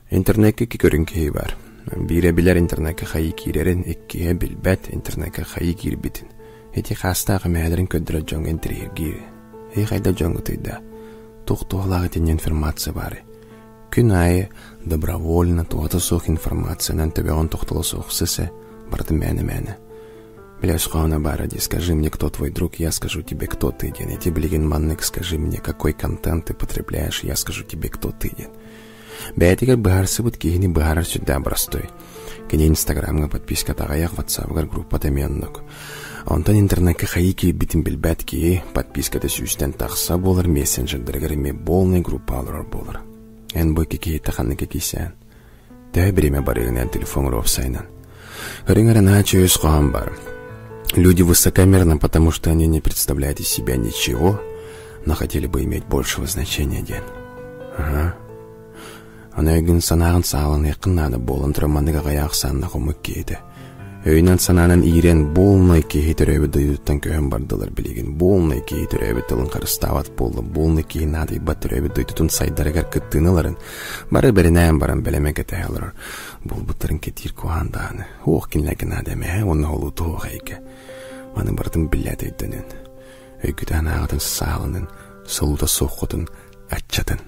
Интернеккэ икки көрүҥ киһи баар. Биирэ билэр интернеккэ хайыы киирэрин, иккиһэ билбэт интернеккэ хайыы киирбитин. Ити хаастаах эмэһэлэрин көрдөрөр дьоҥҥо интэриэһиргиир. Эһи хайда дьоҥҥутуй да? Туох туһалаах итиннэ информация баарый? Күн аайы добровольно туһата суох информациянан төбөҕүн тохтоло суох сыса, барытын мээнэ-мээнэ. Бля, өс баара дии, скажи мне, кто твой друг, я скажу тебе, кто ты диэн. Ити билигин маннык скажи мне, какой контент ты потребляешь, я скажу тебе, кто ты диэн. Бэйэтигэр быһаарсыбыт киһини быһаарар сүрдээх боростуой. Кини Инстаграмҥа подписката аҕыйах, Ватсабыгар группата эмиэ оннук. Онтон интернеккэ хайыы киирбитин билбэт киһи подписката сүүстэн тахса буолар, мессенджердэригэр эмиэ полный группа олорор буолар. Эн бу икки киһиттэ ханнык киисээн? Төһө бириэмэ барыгын эн телефоҥ уопсайынан? Көрүҥ эрэ наһаа өс хоһоон бар. Люди высокомерны, потому что они не представляют из себя ничего, но хотели бы иметь большего значения диэн. Ага. Аны өйгүн санааҕын сааланыаххын наада буолан туран маннык аҕыйах ахсааннаах омук киһитэ. Өйүнэн санаанан иирэн буолнай киһи төрөөбүт дойдутуттан көһөн бардылар билигин. Буолнай киһи төрөөбүт тылын харыстаабат буолла. Буолнай киһи наадыйбат төрөөбүт дойдутун сайдарыгар кыттыыны ыларын бары бэринээн баран бэлэмэ кэтэһэ олорор. Буолбуттарын кэтиир куһаан даҕаны. Уох кинилэргэ наада эмэһэ уонна холууту суох эйгэ. Маны барытын биллээт өйдөнүн. Өйгүтэ санааҕытын сааланын, солуута суоххутун аччатын.